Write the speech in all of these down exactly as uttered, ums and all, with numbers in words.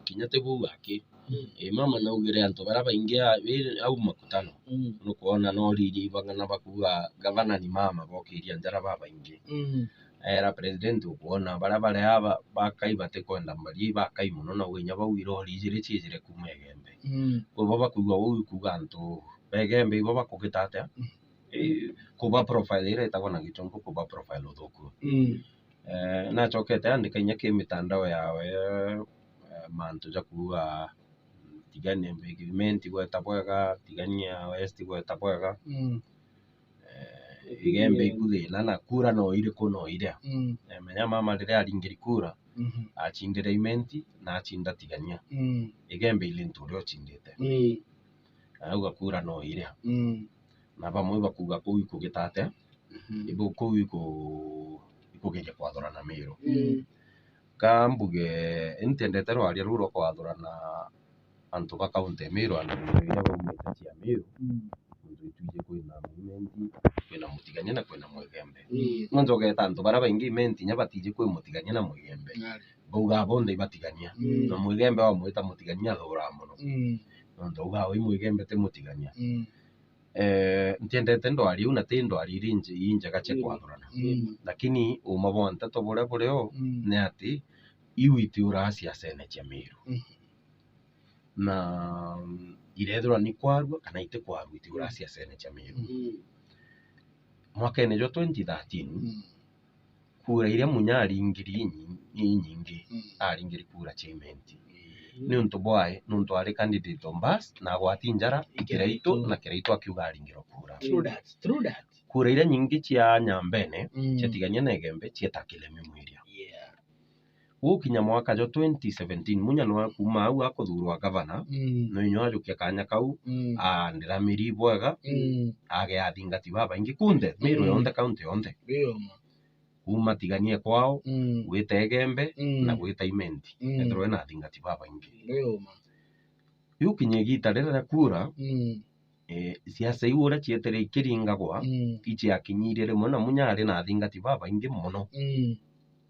kinya ti buu aki. Mm. Ii, mama naugire antu baria baingi a-, ii, au makutano. Mm. Nukwona no riria ibang'ana bakuuga, "Gavana ni mama," bokiria njara babaingi. Mm. Era president, ukwona baria bari aba bakai batikwenda mbaria ibakai mono, na winya bau irori ijiri ciijire kuuma Igembe. Mm. Kwi bo bakuuga uu ikuuga antu ba Igembe ibo bakugita atia? Mm. Ii, kuba profile iria itagwa na gichungu, kuba profile uthuku. Mm. Eh, nachokete andika inya ki mitandao yawe, eh, mantu ja kuuga, mm, tigania Imenti gweta bwega, tigania West gweta bwega. Mm. Eh, Igembe iku thina, na kura no iriku no iria. Mm. Eh, menya mama riria aringiri kura, mhm, achindire Imenti na achinda tigania. Mm. Igembe ili ntu uria uchindite. Mm. Arauga kura no iria. Mm. Na bamwe bakuuga kuu ikugita atia? Mhm. Ibu kuu iku-, ikugeria kwathurana Miru. Mm. Ka mbuge, intendete rwaria ruu rwa kwathurana antu ba kaunti ya Miru, antu iria baumite cia Miru. Mm. Nontu itwiji kwina Imenti, kwina Mutigania na kwina Mwigembe. Mm. Nontu ugeeta antu baria baingi Imenti inya batiji kwi Mutigania na Mwigembe. Nari. Baugaa bonthe ibatigania. Mm. Na Mwigembe wamwita Mutigania athuraa mono. Mm. Nontu augaa wi Mwigembe ti Mutigania. Mm. Eh, ntiendete ndwari iu na ti ndwari iria inje-, injega cia kwathurana. Mm. Lakini uuma bwa nteto buria buri o, mm, ni ati iu itiuraa siasene cia Miru. Mm. Na, mm, irethirwa ni kwarua kana itikwarua, itiuraa siasene cia Miru. Mm. Mwakene jwa twenty thirteen, mm, kura iria Munya aringiri inyi-, inyingi, mm, aringiri kura cia Imenti. Mm. Niuntu bwae, nontu ari candidate o bas, na agwati njara i Kiraitu, Kiraitu, na Kiraitu akiuga aringirwa kura. True that, true that. Kura iria nyingi cia Nyambene, mm, ciatigania na Igembe, cieta Kilemi Mwiria. Yeah. Gukinya mwaka jwa twenty seventeen, Munya nwa kuuma au akuthurwa gavana, mm, no inya ajukia kanya kau, mm, aandira Miri bwega, mm, agea athingati babaingi kunthe, Miru, mm, yonthe, kaunti yonthe. Ii, uma. Kuuma tigania kwao, mm, gwita Igembe, mm, na gwita Imenti. Mm. Ethirwa ena athingati babaingi. Ii, uma. Riu kinya igita riria ria kura, mm, eh, siasa iu uria cietire ikiringagwa, mm, iciakinyirie rimwe, na Munya ari na athingati babaingi mono. Mm.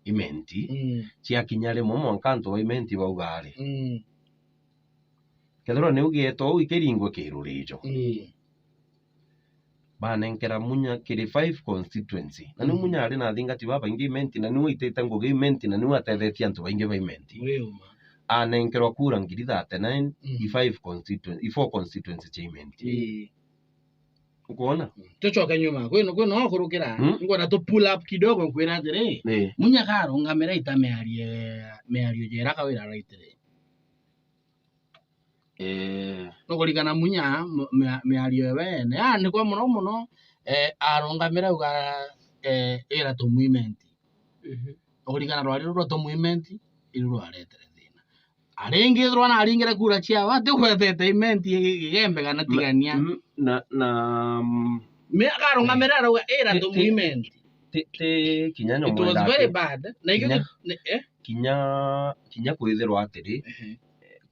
Imenti, mm, ciakinya rimwe mwanka antu ba Imenti bauga ari, mm, kethirwa niu gietwa uu ikiringwe kirurijo. Mm. Banenkera Munya kiri five constituency. Na niu, mm, Munya ari na athingati babaingi Imenti, na niu aitite ngugi Imenti, na niu atethetie antu baingi ba Imenti. Ii, uma. Anenkerwa kura ngiri thirty-nine, mm, i five constituen-, i four constituency cia Imenti. Ii. Ukwona? Mm. Tucoke nyuma. Kwina, kwina ukurukira. Mm. Ngwenda tu pull up kidogo nkwira atiri, ii, Munya karungamira ita miario, miario jera Kawira araitire. Eh. Nukurikana Munya, mu-, mia-, miario ewe ene. Yaani, kwa mono mono, eh, arungamira auga, eh, ira tumu Imenti. Mhm. Nukurikana rwari ruu rwa tumu Imenti, iru rwaretere thina. Aringi ethirwa naringire kura ciawe, atigwetete Imenti i-, i-, Igembe kana, na, tigania. Mm, na, na, mm, mi-, akarungamira, eh, arauga, ira ti, tumu ti, Imenti. Ti, ti kinya. It was very bad. Na ikio kinya, ki-, ni, eh? Kinya, kinya kwithirwa atiri, ehe,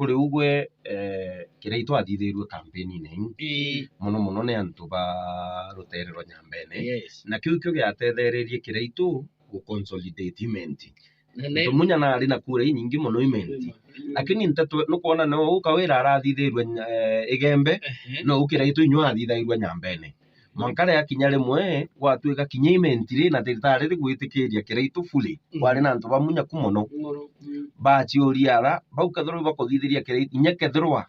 kuri ugwe, eh, Kiraitu athithirue kampeni-ini iu. Ii. Mono mono ni antu ba rutere rwa Nyambene. Yes. Na kiu ikio giatethererie Kiraitu gu consolidate Imenti. Na, na nontu Munya nari na kura inyingi mono Imenti. Mm. Lakini nteto nukwona no u Kawira arathithirue, eh, Igembe, ehe, no u Kiraitu inyua athithairue Nyambene. Mwanka riakinya rimwe gwatuika kinya Imenti ri na thiritari rigwitikiria Kiraitu fully, mm, kwari na antu ba Munya ku mono. Mono, mm. Baciuria ara, bau kethirwa ibakuthithiria Kiraitu, inya kethirwa.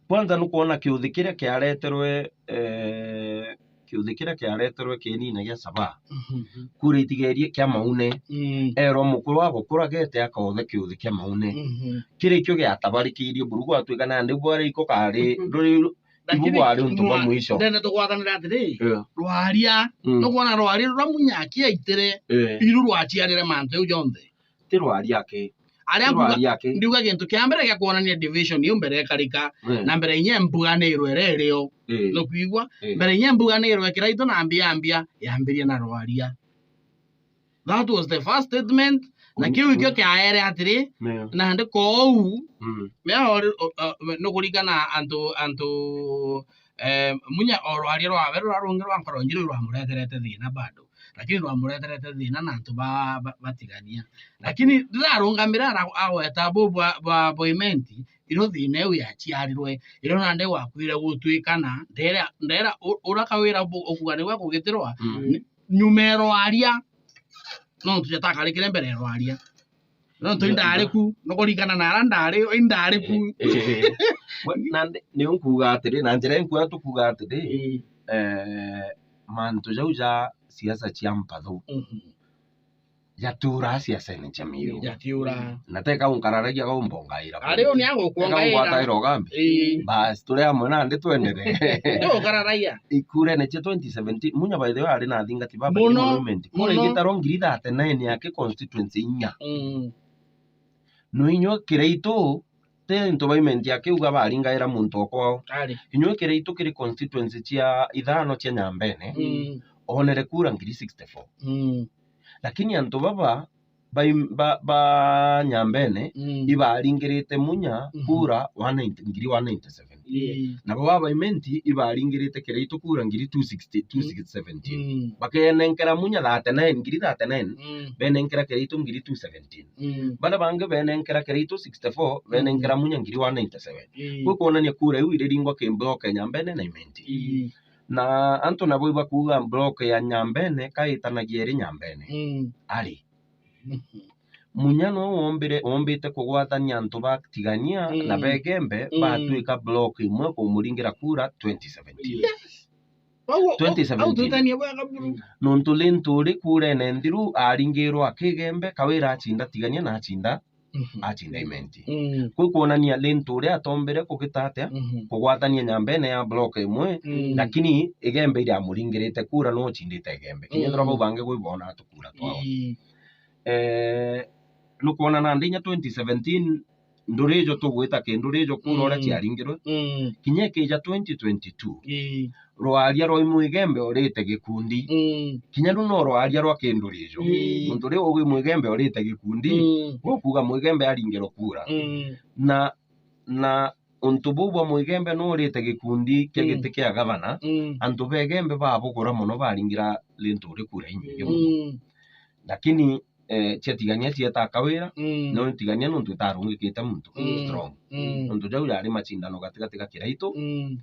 Kwanza nukwona kiuthi kiria kiareterwe, eh, kiuthi kiria kiareterwe kienine gia Sabaa. Mhm. Kura itigerie kia Maune. Mm. Erwa mukuru wa gukura gete akaothe kiuthi kia Maune. Mhm. Kiri kio giatabarikiirie buru gwatuika nandi bwari iko kari, mhm, ruri Ibu bwari untu bwa mwisho. Ndenda tugwathanire atiri, yeah, rwaria, mm, nukwona rwaria ruria Munya akiaitire, yeah, iru rwaciarire mantu jau jonthe. Ti rwaria aki. Aria ti rwaria aki. Ndiuga gintu kia mbere gia kwonania division iu mbere ikarika, yeah, na mbere inya mbuganirwe iria irio. Yeah. Nukwigua? Yeah. Mbere inya mbuganirwe Kiraitu na Mbiambia yambirie na rwaria. That was the first statement. Na kiu ikio kiaere atiri, nandi kou, mm, mea ori, o, o, nukurikana antu, antu, eh, Munya o rwaria rwawe ruria rungi rwa nkoro njiri rwamureterete thina bado. Lakini rwamureterete thina na antu ba, ba, batigania. Lakini ndirarungamira ara-, agweta bu bwa, bwa, bwa Imenti, iro thina iu yaciarirwe, iro nandi gwakwire gutwikana, ndera, ndera u-, ura Kawira bu-, ukuga nigwe akugitirwa, Mm. ni-, nyuma ya rwaria, nontu jatakarikire mbere ya rwaria. Nontu indari ku, nukurikana na ara ndari, indari ku. Eh, eh, eh. Bwa-, na ndi-, niu nkuuga atiri, na njira inkuuga tukuuga atiri, Mm. eh, mantu jau ja siasa cia mpathu, Mhm. jatuura siasene cia Miru. Jatiura. Na teka unkararagia ga umbongaira. Ari u ni agukwongaira. Teka ungwataira ugambi. Ii. Basi, turi amwe nandi twendere. Ni ukararagia. Ikurene cia twenty seventeen, Munya by the way ari na athingati baba Muno, monument. Kura muno. Igitaro ngiri thirty-nine yake constituency inya. Mm. No inywe Kiraitu, ti into ba Imenti akiuga baringaira muntu o kwao. Ari. Inywe Kiraitu kiri constituency cia ithano cia Nyambene, Mm. onere kura ngiri sixty-four. Mm. Lakini antu baba ba im-, ba, ba Nyambene Mm. ibaringirite Munya Mhm. kura one ninety, ngiri one ninety-seven. Yes. Nabo baba Imenti ibaringirite Kiraitu kura ngiri two sixty, Mm. two sixty seventeen. Mm. Bakenenkera Munya thirty-nine, ngiri thirty-nine, Mm. benenkera Kiraitu ngiri two seventeen. Mm. Baria bangi benenkera Kiraitu sixty-four, Mm. benenkera Munya ngiri one ninety-seven. Mm. Kwi kwonania kura iu iriringwa ki block ya Nyambene na Imenti. Mm. Na antu nabo ibakuuga block ya Nyambene kaitanagia iri Nyambene. Mm. Ari. Mhm. Munya no wombire, wombite kugwatania antu ba Tigania Mm. na Begembe Mm. batwika block imwe kumuringira kura twenty seventeen. Yes. Au, au, twenty seventeen. Au twitanie bwega buru. Nontu Linturi kurene nthiru aringirwa akigembe, Kawira acinda Tigania na acinda, Mhm. acinda Imenti. Mm. Kwi kwonania Linturi atombere kugita atia? Mhm. Kugwatania Nyambene ya block imwe, Mm. lakini Igembe iria amuringirite kura no ocindite Igembe. Kinya ethirwa Mm. bau bangi gwi boona tukura twao. Ii. Eh, nukwona nandi inya twenty seventeen, Ndurijo tugwita ki Ndurijo kura uria Mm. ciaringirwe. Mm. Kinya ikija twenty twenty-two, Ii. rwaria rwa Mwigembe urite gikundi. Mm. Kinya riu no rwaria rwa ki Ndurijo. Ii. Nontu riu ugwi Mwigembe urite gikundi, Mm. gukuuga Mwigembe aringirwe kura. Mm. Na, na untu buu bwa Mwigembe no urite gikundi kia Mm. giti kia gavana, Mm. antu ba Igembe babugura mono baringira Linturi kura inyingi mono. Mm. Lakini eh, cia Tigania cieta Kawira, Mm. no Tigania nontu itarungikite muntu Mm. strong. Mm. Nontu jau yari macindano gatigati ga Kiraitu Mm.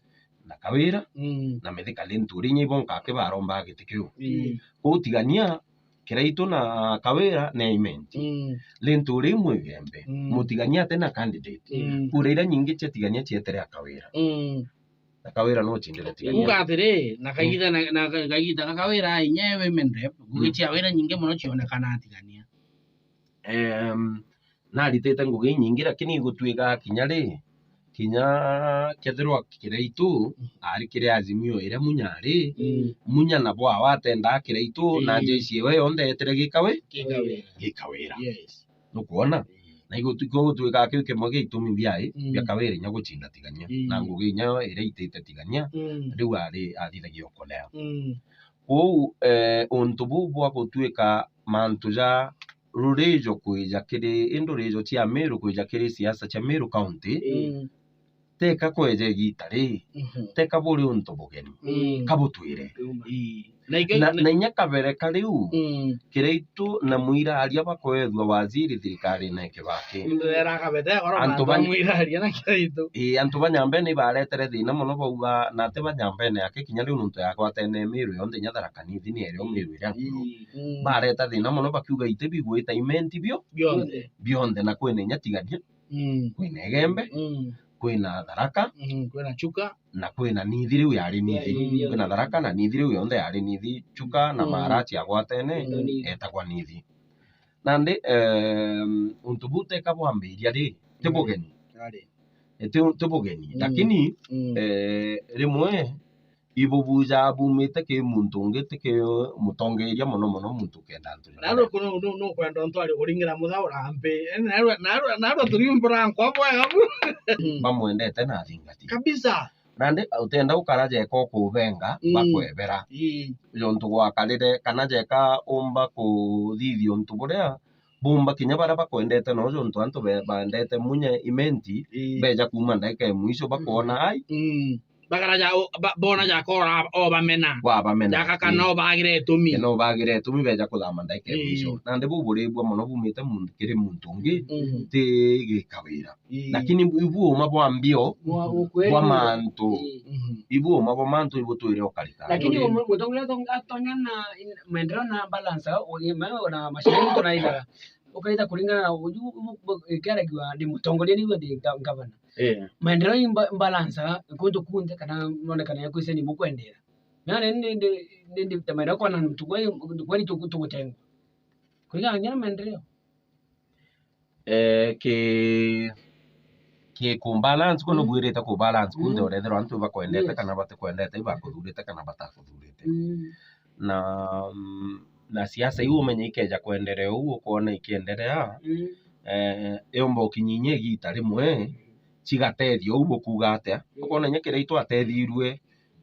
na Kawira, Mm. na Mithika Linturi inya ibonka aki baromba giti kiu. Mm. Kwou Tigania, Kiraitu na Kawira ni Imenti. Mm. Linturi Mwigembe, Mm. Mutigania ati na candidate. Mm. Kura iria nyingi cia Tigania cietere a Kawira. Mm. Na Kawira no ocindire Tigania. Kuuga atiri, na kagiita, na, na ka-, kagiita ga Kawira inya e women rep, ngugi Mm. cia Kawira nyingi mono cionekana Tigania. Em, naritite ngugi inyingi, lakini igutwika kinya ri, kinya kethirwa Kiraitu Mm. ari kiri Azimio iria Munya ari, Mm. Munya nabo awatendaa Kiraitu na Mm. jeshi ewe yonthe etire gikawe? Gikawira. Gikawira. Yes. Nukwona? Mm. Na igutwika kiu kimwe gia itumi biai Mm. bia Kawira inya gucinda Tigania. Mm. Na ngugi inya iria itite Tigania, Mm. riu ari athithagia ukolea. Mm. Kwou, eh, untu buu bwa gutwika mantu ja rurijo kwija kiri, i ndurijo cia Meru kwija kiri siasa cia Meru County, Mm. teka kweja igiita ri, Mhm. teka buri untu bugeni, Mm. kabutwire. Ii. Na ikio, na, na, na inya kabere kariu, Mm. Kiraitu na Mwiraria bakwethua waziri thirikarine ya Kibaki. Ndera kabete goro Antu mantu ba Mwiraria na Kiraitu. Ii, antu ba Nyambene ibaretere thina mono bauga, na ati ba Nyambene yake kinya riu nontu yagwatene Meru yonthe inya Tharaka Nithi ni erio Meru iria nkuru. Ii. Mm. Bareta thina mono bakiuga iti bigwita Imenti bio. Bionthe. Bionthe na kwina inya Tigania. Mm. Kwina Igembe, Mm. kwina Tharaka, Mm, kwina Chuka. Na kwina Nithi riu yari Nithi. Yari Nithi. Kwina Tharaka na Nithi riu yonthe yari Nithi, Chuka na Mm. Mara ciagwatene, Mm. etagwa Nithi. Nandi, em, untu buu teka bwambiria ri, ti Mm. bugeni. Yari. E, ti, ti bugeni. Mm. Lakini, Mm. eh, rimwe ibubujaga bumite ki muntu ungi, ti ki mutongeria mono mono muntu ukenda antu. Narua kuno nu, nu kwenda untu ari kuringira muthaura mpi. Narua, narua, narua turiumbura nkwa bwega bu. Bamwendete na athingati. Kabisa. Nandi utenda ukara jeka ukubenga, Mm. bakwebera. Ii. Jontu gwakarire, kana jeka umba kuthithia untu buria bumba kinya baria bakwendete, no jontu antu be-, bandete Munya Imenti, Ii. beja kuma ndagika ya mwisho bakwona, Mm. ai, Mm. Bagara ja o-, ba-, bona ja kora o bamena. Wa bamena. Jaka kana o bagire itumi. Kana o bagire itumi beja kuthama ndaika ya mwisho. Nandi buburiibua mono bumite muntu, kiri muntu ungi, ti gikawira. Lakini ibu uma bwa mbio, bwa mantu. Ibu uma bwa mantu ibu twire ukarika. Lakini mutongoria atonya na maendeleo na balance, na mashirika tunaithaga. Ukaitha kuringana na uju, ikiaragiwa ndi mutongoria niwe ndi ga-, gavana. Maendeleo imba-, imbalancaga kuntu kunthe kana nonekana ya kwisa ni mukwendera. Na ni, ni, ni, ni, ni ta maendeleo kwana ntu kwani, kwani tuku-, tugutengwa. Kuringana na maendeleo. Eh, ki, ki ku balance, kuno bwirite ku balance, kunthe urethirwa antu bakwendete kana batikwendete, ibakuthurite kana batakuthurite. Na, mm, na siasa iu umenye ikeja kwenderea uu, ukoona ikienderea, eh, yomba ukinyinyia igiita rimwe, cigatethia uu bukuuga atia? Ukoona inya kiria itwateethirue,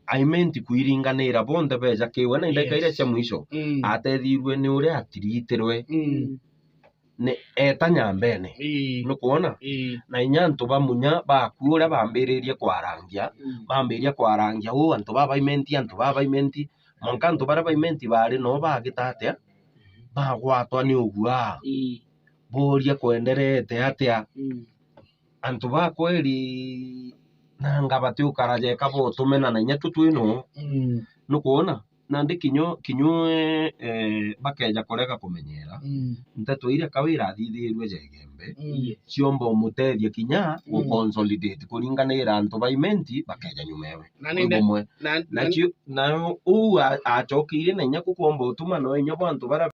I meant kwiringanira bonthe beja kiwe na indagika iria cia mwisho, ateethirue ni uria atiritirwe. Ni eeta nyambene. Nukwona? Na inya antu ba munya baku uria bambiririe kwarangia, bambiria kwarangia, "Uu antu baba imenti, antu baba imenti." Mwanka antu baria baimenti baari noo bagita atia? Bagwatwa ni uguaa. Booria kwendereete atia? Antu ba kweri nanga batiukara jeka botumena na inya tu twi noo. Nukwona? Nandi kinya, kinya, eh, bakeja kurega kumenyera, nteto iria Kawira athithirue ja Igembe, ciomba umutethia kinya gu consolidate kuringanira antu ba imenti bakeja nyuma ewe. Na ni nde-, bumwe. Na, na nacio, nayo uu a-, acokiire na inya kukwomba utuma no inya bwa antu baria